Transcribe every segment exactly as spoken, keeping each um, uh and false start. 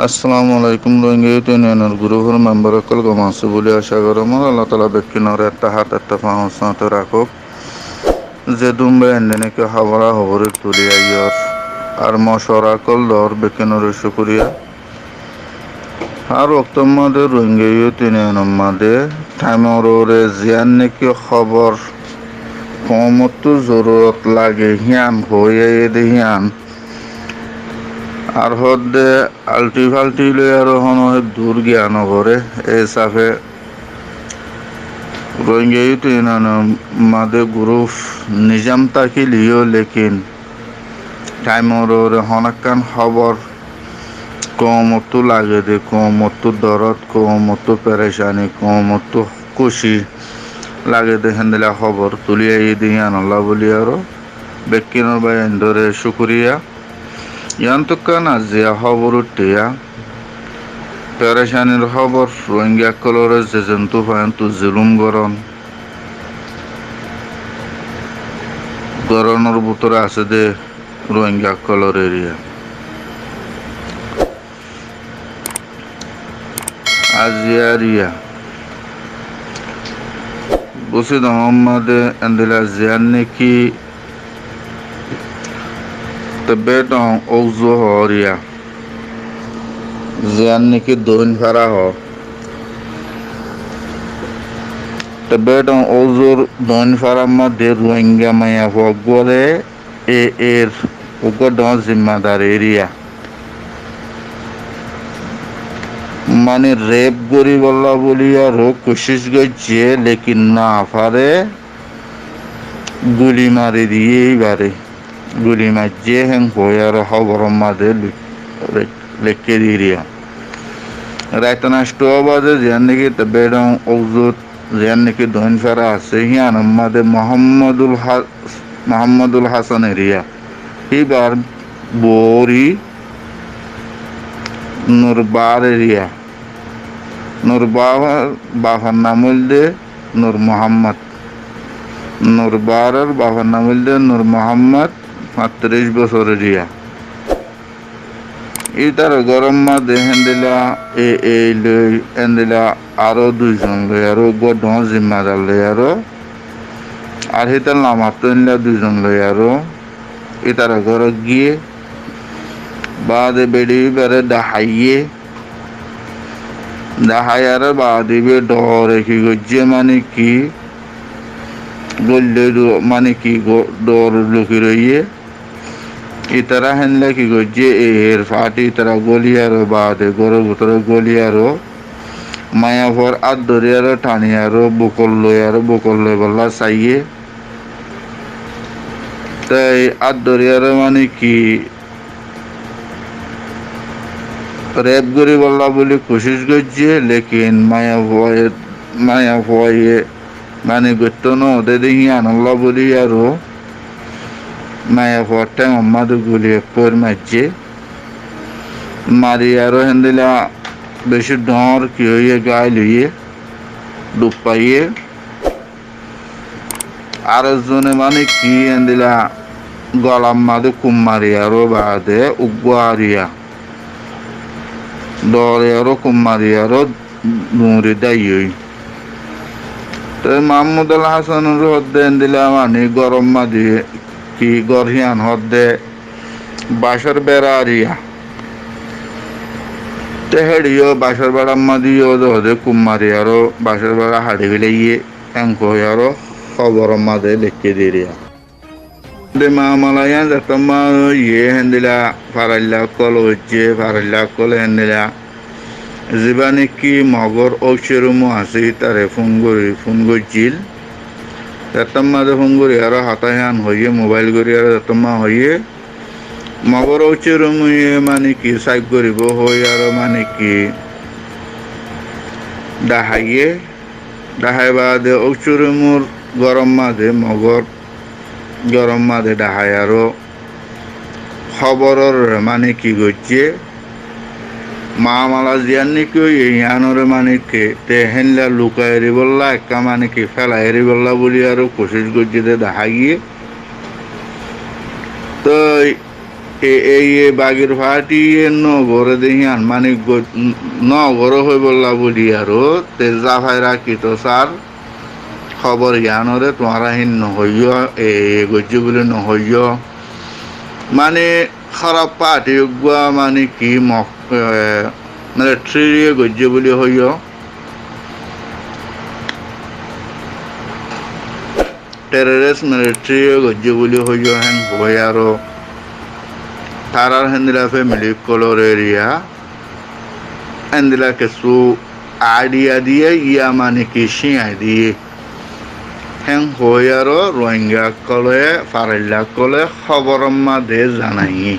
Assalamu alaikum. Rohingya Youth Unionor gurufór membar ókkol gom asó buli acá gorí. Añára Allah taala bekkúnore ettehad ettefak ókkol rakók. Zedún bái endilla ki hóbor hóbor tuli aiyór ar mocuwara ókkol dór, bekkúnore cúkuriya. Hár woktór mazé Rohingya Youth Unionor mazé thaimor uore ziyán niki hóbor koumottú zorurot lage híyan hoói aiyé dé híyan. Ar hoódde altí faltí loi aró honó dur giya noforé. E hísafe Rohingya Youth Unionor mazé guruf nizam tákile yó, lekin thaimor uore honó ekkán hóbor koumottú lage dé, koumottú dorot, koumottú perecani, koumottú kúci lage dé héndilla hóbor tuli aiyé dé híyanolla buli aró bekkúnor bái endilla cúkuriya. Yíanottu ekkán aziya hóbor uththé, perecanir hóbor, Rohingya ókkolore ze zentu fa entú zulum goron, goronor bútore asé dé Rohingya ókkolore eriya. Aziya eriya Busidong or mazé endilla ziyán niki Tibetan Ouzou hoór eriya, ziyán niki doin fara hoó. Tibetan Ouzou r doin farar mazé Rohingya maiyafua uggwáre e er uggwá dhoóñr zimmadar eriya. Mani rep goríbolla buli aró kucíc goijjé, lekin nofaré, guli mari diyé íbaré. Guli maijjé hén hoói aró hóboror mazé le-, le-, lekí diyé eriya. Raitan añctó baze ziyán niki Tibetan Ouzou t ziyán niki doin fara asé, híyanor mazé Muhammadul Ha-, Muhammadul Hasan eriya. Híbar bou ori Nur Bahar eriya. Nur Bahar bafar nam óilde Nur Muhammad. Nur Bahar or bafar nam óilde Nur Muhammad, fañtiric bosór eriya. Ítarar góror mazé héndilla e, e loi héndilla aró duizon loi aró uggwá dhoóñr zimmadar loi aró, ar hítar lamattú héndilla duizon loi aró ítarar górot giyé. Baade beçi íbaré dhahaiyé. Dhahaiyaré baade íba dhoore ki goijjé, mani ki goillé du-, mani ki go-, dhoor luki roiyé. Ítara héndilla ki goijjé, e er fathi ítara góliyaró baade góror bútore góliyaró maiyafuar át dóriyaró thaniyaró bukot loiyaró, bukot loibolla saiyé. Toi át dóriyaró mani ki rep goríbolla buli kucíc goijjé, lekin maiyafuaye, maiyafuaye mani goittó noó dé dé híyanolla buli aró maiyafuar théngor mazé guli ekkór maijjé. Mari aró héndilla bicí dhoóñr ki óiye, gaáil óiye, duk faiyé. Ar ezzone mani ki héndilla golar mazé kum mari aró baade uggwá eriya dhoore aró kum mari aró duñri dáiyoi. Te Mahmudul Hasan ore hoódde héndilla mani góror mazé ki gór híyan hoódde bañcór bera eriya. Te héçe yó bañcór berar mazé yó de hoóde kum mari aró bañcór bera haçi félaiye, en hoói aró hóboror mazé lekí diyé eriya. De mamala yían zettót mazé óiye héndilla farailla ókkol óiye, farailla ókkole héndilla zibá niki Mogór óucce rumu asé, ítare fún gorí, fún goijjíl. Zettót mazé fún gorí aró hotá híyan hoiyé, mobáil gorí aró zettót mazé hoiyé, Mogór óucce rumuye mani ki sáif goríbou hoói aró mani ki dhahaiyé. Dhahai baade óucce rumur góror mazé, Mogór góror mazé dhahai aró hóbororé mani ki goijjé, mamala ziyán niki óiye, yíanoré mani ki te héndilla lukai eribolla, ekká mani ki félai eribolla buli aró kucíc goijjé dé dahá giyé. Toi E, e, e bagir fátiye nogoré de híyan, mani go-, nogoré hoibolla buli aró, te zafai rakí to sar, hóbor yíanoré tuáñra hín nohoiyó, e, e goijjé buli nohoiyó. Mani háraf fáti uggúa mani ki mok-, e, militariye goijjé buli hoiyó. Terrorist militariye goijjé buli hoiyó hén hoói aró tarár héndila femili ókkolór eriya héndila kessú aidiya diyé, yá mani ki cíñai diyé. Hén hoói aró Rohingya ókkolé, farailla ókkolé hóboror máze zanaiyé.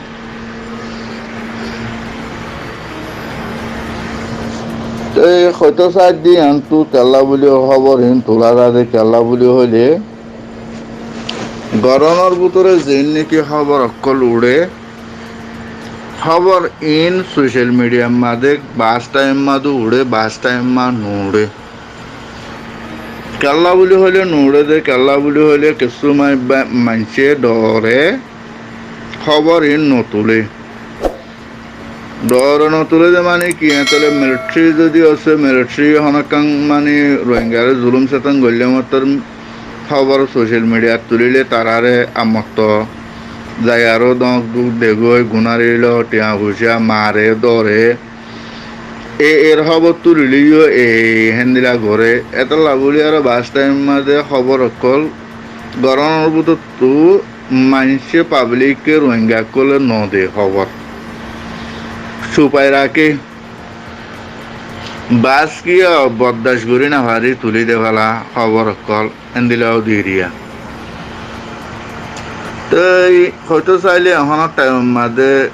Te hoitó saidde yíantu kiyólla buli hóbor iín tulá zade kiyólla buli hoilé, gorónor bútore zeén niki hóbor ókkol uçé, hóbor iín social midiyar máze baás thaim máze uçé, baás thaim máze nuuçé. Kiyólla buli hoilé nuuçé de, kiyólla buli hoilé kessú ma-, ba-, maincé dhoore hóbor iín notulé. Dhoore notulé de mani ki, eñtóle militari zodi asé, militari honókkan mani Rohingyaré zulum setam goillé mottor hóbor social midiyat tulíle taráre amotto zai aró dóñk duk degói, gunári loi, thiañ foicá, mare, dhoore. E, er hóbor tulíle yó e héndila goré. Etólla buli aró baás thaim máze hóbor ókkol gorónor bútottu maincé, pablike, Rohingya ókkolé node hóbor. Supai raké. Baás kiyá boddac gorí nofarí tulí de fela hóbor ókkol. Endila ó diriya. Te hoitó sailé ehónor thaimor máze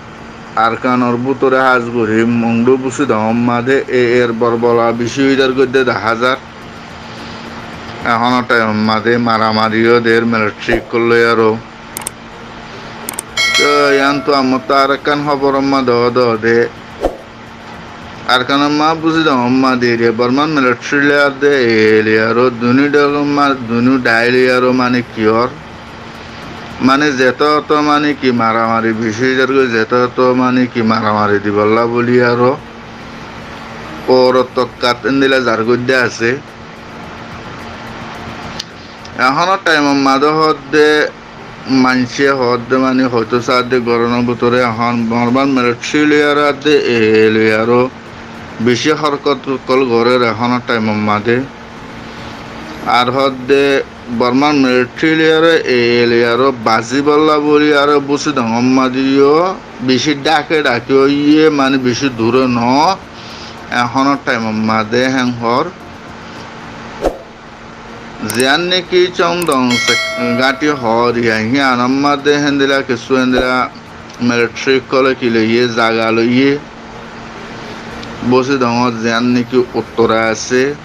Arkanor bútore hás gorí Mongdu Busidongor máze e, er borbola bicí óidar goidde dahá zar. Ehónor thaimor máze maramari yó der militari ókkol loi aró. Te yíantu ammóttu arekkán hóboror máze dóde dóde Arkanor máze Busidongor máze diriya Bormar militari loi aró de e, e loi aró duni dholor máze, duni dhai loi aró mani ki ór, mani zeto oto mani ki maramari bicí óidar goi, zeto oto mani ki maramari dibolla buli aró ór tokkat endila zar goidde asé. Ehónor thaimor máze hoódde maincé hoódde mani hoitó saádde gorónor bútore ehón Bormar militari loi aró adde e, e loi aró bicí hórkot ókkol gorér ehónor thaimor máze. Ar hoódde Bormar militari loi aró e, e loi aró bazíbolla buli aró Busidongor máze yó bicí dháke dháke óiye, mani bicí dure noó. Ehónor thaimor máze hén hoór. Ziyán niki Cóndon sek-, gáñthi hoór yá, híyanor máze héndila kessú héndila militari ókkolé ki loiyé, zaga loiyé. Busidongot ziyán niki uttore asé.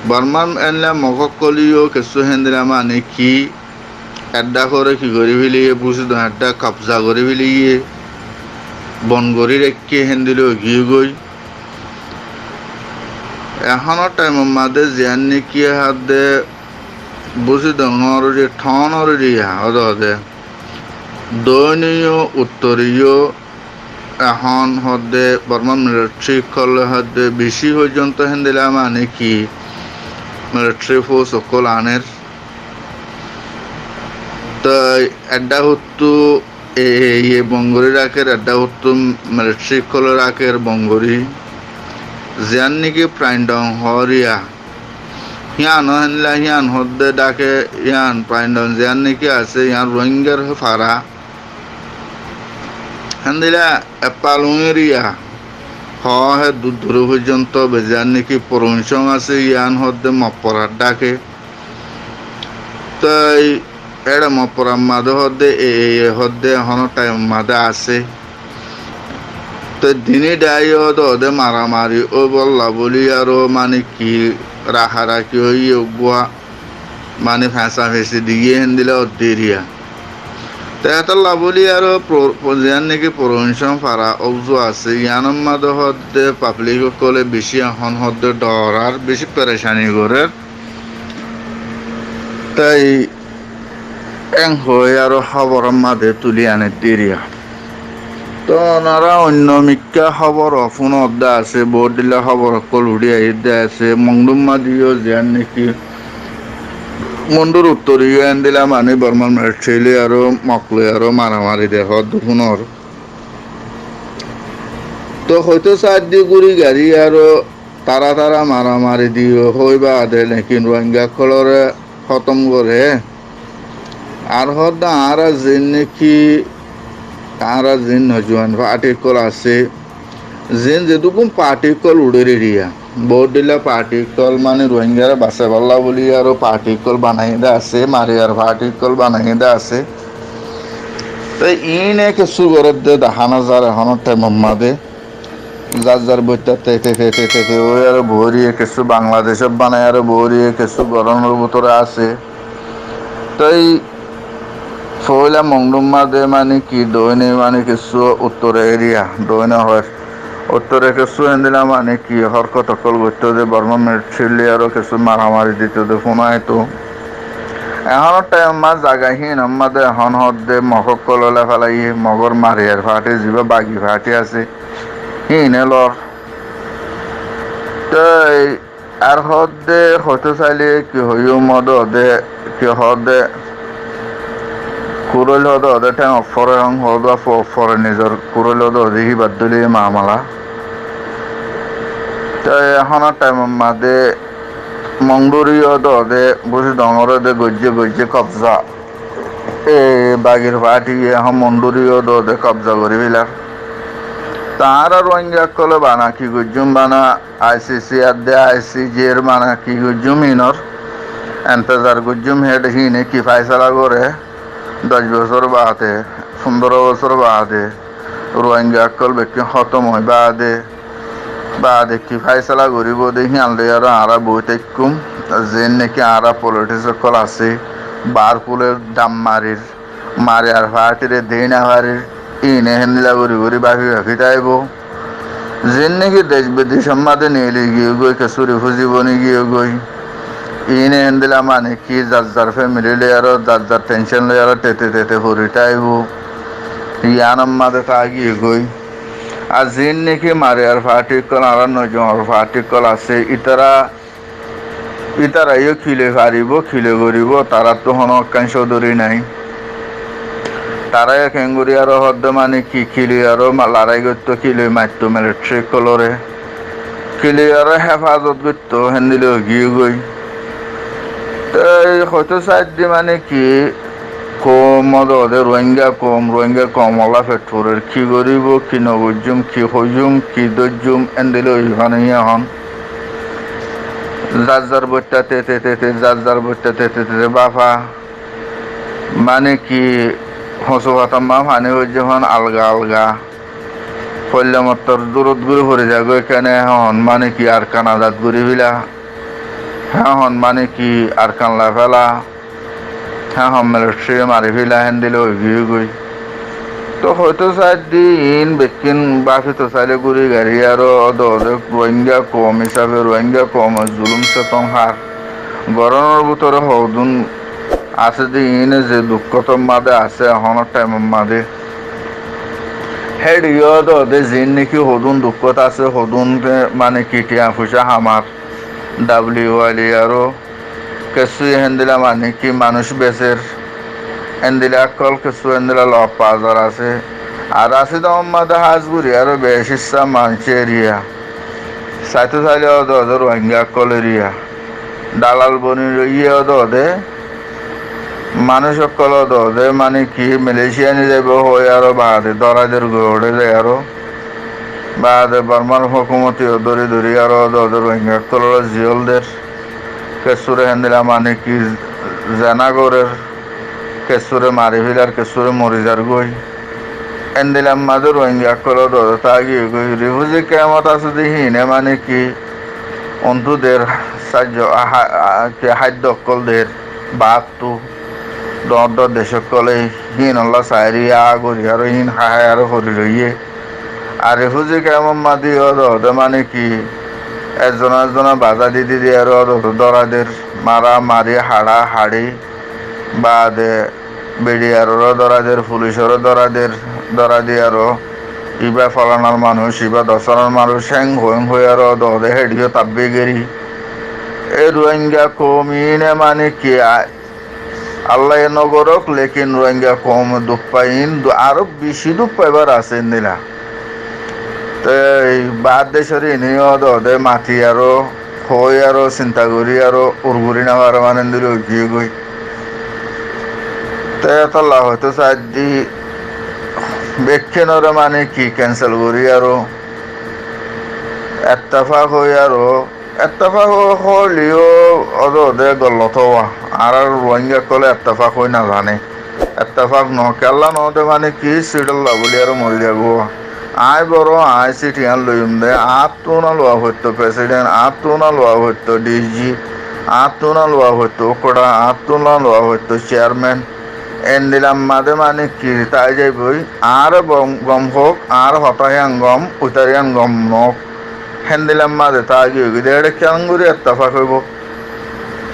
Bormar endila Mog ókkolé yó kessú héndila mani ki edda hoóre ki gorí félaiye, Busidong edda kobza gorí félaiye, bon gorí raikké héndila óigiyói goi. Ehónor thaimor máze ziyán niki hoódde Busidongor ri, thonor ri, hoódde hoódde doóiniyó, uttoriyó, ehón hoódde Bormar militari ókkolé hoódde bicí foijjonto héndila mani ki militari fóus ókkol aner. Toi edda hottu e, e, iye bon gorí rakér, edda hottu militari ókkolé rakér bon gorí. Ziyán niki Praindon hoór yá. Híyano héndila híyan hoódde dháke, híyan Praindon ziyán niki asé, híyan Rohingyar fara. Héndila Epalung eriya hoó hé duddur foijjonto be ziyán niki Provincong asé, híyan hoódde Mokporar dháke. Toi éçe Mokporar máze hoódde e, e, e hoódde ehónor thaimor máze asé. Toi dini dhai yó dóde maramari óibolla buli aró mani ki rakaraki óiye uggúa, mani feñsafeñsi diyé héndila ódde eriya. Toi hétolla buli aró pro-, pro-, ziyán niki Provincong fara óbzu asé, yíanor máze hoódde pablik ókkolé bicí ehón hoódde dhoorar, bicí perecani gorér. Toi en hoói aró hóboror máze tuli aner diriya. Toóu onará oinno mikká hóbor fúnodde asé, boóut dhíla hóbor ókkol uçí aiyédde asé. Mongdúr mazé yó ziyán néki Mongdúr uttoré yó endilla maní Bormar militari loi aró Mok loi aró maramari de hoódde fúnor. Toóu hoitó saáidde gúri garí aró tará tará maramari diyó hoói baade, lekin Ruáingga ókkolóre hótom goré. Ar hoódde añára ziín néki, añára ziín nojuwan faáñti ókkol asé, ziín zedúkkun faáñti ókkol uçér eriya, boóut dhíla faáñti ókkol maní Ruáinggáre basaibálla bóli aró faáñti ókkol banaiyé dé asé, mariyar faáñti ókkol banaiyé dé asé. Te iíne kessú gorédde dahá nozar ehónor thaimot mazé. Zar zar boittat tete tete tete ói aró boóriye, kessú Bangladecót banai aró boóriye, kessú gorónor bútore asé. Toi foóila Mongdúr mazé maní ki doóine maní kessú uttore eriya, doóine hoóir. Uttore kessú héndilla maní ki hórkot ókkol goittó dé, Bormar militari loi aró kessú maramari dito dé fúna aitó. Ehónor thaimot mazé zaga híinor mazé ehón hoódde Mok ókkolóre felaiyé, Mogór mariyar faáñti zibá bagi faáñti asé. Híine lor. Te ar hoódde hoitó sailé ki hoiyúm hoódde, ki hoódde, kuróil hoódde, théng ofóre hóng hoódde, fo-, ofóre nizor kuróil hoódde, híbar dóile mamala. Te ehónor thaimot mazé Mongdúri hoódde, Búci Dongoré de goijjé, goijjé kobza. E bagir faáñtiye ehón Mongdúri yó dóde kobza gorí félar. Te añára Ruáingga ókkolé bana ki goijjúm, bana I C C adde I C J r bana ki goijjúm, híinor entezar goijjúm, héçe híine ki fáisala goré, doc bosór baade, fundóro bosór baade, Ruáingga ókkol bekkún hótom ói baade, baade ki fáisala goríbou dé híyan loi aró añára boói táikkum. Ziín néki añára politiks ókkol asé, baár kúle dham marir, mariyar faáñtire deéi nofarir, híine héndilla gorí gorí báfi báfi táibou. Ziín néki dec bidecót mazé neeli giyé goi, kessú rifúzi boni giyé goi, híine héndilla maní ki zar zar fémili loi aró zar zar thencón loi aró tete tete fori táibou. Yíanor mazé táa giyé goi. Ar ziín néki mariyar faáñti ókkol, añára nojuwan faáñti ókkol asé, ítara, ítara yó ki loi faribóu, ki loi goríbou, taráttu honó ekkán códori nái. Tará yó keéngorí aró hoódde maní ki, ki loi aró ma-, larái goittó, ki loi maitto militari ókkolóre, ki loi aró héfazot goittó, héndilla ói giyé goi. Te hoitó saáidde maní ki, koum dóde, Ruáingga koum, Ruáingga koumolla feth furer, ki goríbou, ki nogoijjúm, ki hoijjúm, ki dóijjum, héndilla ói fán ehón. Zar zar boitta tete tete, zar zar boitta tete tete báfa. Maní ki, hosu fatar mazé faní foijjé fán alga alga. Foilla mottor durot gorí fori zagói kene, ehón maní ki Arkan azad gorí féla, ehón maní ki Arkan loi féla, ehón militariye mari féla, héndilla ói giyé goi. Toóu hoitó saáidde iín bekkún báfito sailé gúri garí aró dóde Ruáingga koum hísafe, Ruáingga koumor zulúm seton hár gorónor bútore hoódun asé dé, iíne ze dukkót mazé asé ehónor thaimot mazé, héçe yó dóde ziín néki hodún dukkót asé, hodún, e, maní ki thiañ foicá hamar, dabli wali aró kessú héndilla maní ki manúic beser, héndilla ókkol kessú héndilla lofazar asé. Ar asé dé ómmadé hás gorí aró bec issá manúic eriya. Saitó sailé ódode Ruáingga ókkol eriya. Dalal boni roiyé ódode. Manúic ókkol ódode, maní ki, Malaysia ni zaibou hoói aró baade dórai der goi uçé zai aró. Baade Bormar hókumote yó dóri dóri aró ódode Ruáingga ókkolóre ziyól der. Kessúre héndilla maní ki zena gorér, kessúre mari félar, kessúre mori zar goi. Héndilla mazé Ruáingga ókkol ódode táa giyé goi. Rifúzi kemot asé dé híine maní ki, untú der, saijjo, a, ha, a, ki, háiddo ókkol der, bát, Ttú dhoóñr dhoóñr dec ókkolé híinolla saári aa gorí aró híin hái aró fori roiyé. Ar rifúzi kemor mazé ódode maní ki, ezzone ezzone bazá di di di aró ódode dórai der, mara mari, haçá haçí, baade biçiyaróre dórai der, fulicoré dórai der, dórai di aró ibá folanar manúic, ibá dosanar manúic, héng hoóin hoói aró dode héçiyó tabbí geri. E Ruáingga koum iíne mani ki a-, Allaye nogorók, lekin Ruáingga koume duk fai, iín du-, aró bicí duk faibar asé endilla. Te ei baár decór iíne yó dode mati aró hoói aró sinta gorí aró ur gorí nofaré mani endilla óigiyói. Te hétolla hoitó saidde bekkúnoré mani ki kensel gorí aró ettefak ói aró, ettefak ói hoileyó ódode gollot ówa. Añárar Ruáingga ókkole ettefak ói nozané. Ettefak noó, kiyólla noó de mani ki, siçolla bóli aró mori zagói. Aññí boro, aññí siṭ yián loiyum de, añáttú no luwa foittó president, añáttú no luwa foittó D G, añáttú no luwa foittó ukura, añáttú no luwa foittó chairman. Endilla mazé mani ki tái zaibói, añáre gom, gom hoók, añár hotá híyan gom, uitar híyan gom noók. Héndilla mazé tágiyói goi de, éçe keéngorí ettefak óibo?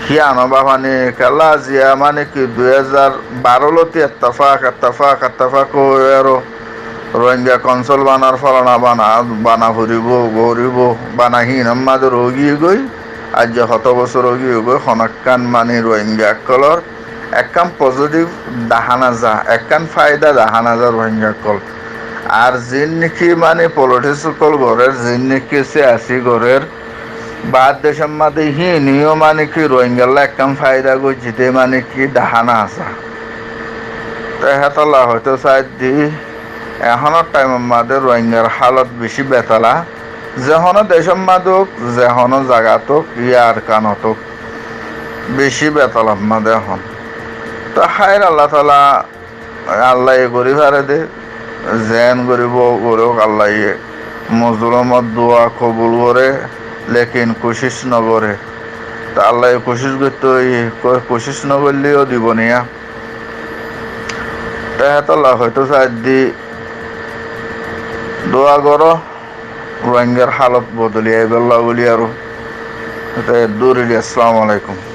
Híyano báfani kiyólla aziya mani ki dui házar baró lóti ettefak, ettefak, ettefak ói aró Rohingya kounsol banar, folana bana, bana foribó, goribó, bana híinor mazé roógiyegói, aijja hotó bosór ógiyegói, honókkan mani Rohingya ókkolór ekkán pozitif dahá naza, ekkán faida dahá naza Rohingya ókkol. Ar ziín niki mani politiks ókkol gorér, ziín niki siyasi gorér, baár decór mazé híiniyó mani ki Rohingyalla ekkán faida goijjé dé mani ki dahá naza. Te hétolla hoitó saidde, ehónor thaimor mazé Rohingyar hálot bicí betala, ze honó decór mazé ók, ze honó zagat ók, yá Arkanot ók, bicí betalar mazé ehón. Te háir Allah taala, Allaye gorí fare dé, zeén goribó gorók, Allaye mozlumor dua kobul goré, lekin kucíc nogoré. Te Allaye kucíc goittó, kucíc nogoillé yó dibo niya. Te hétolla hoitó saidde, dua goró, Rohingyar hálot bodoli aibólla bóli aró. Te dúri, assalamu alaikum.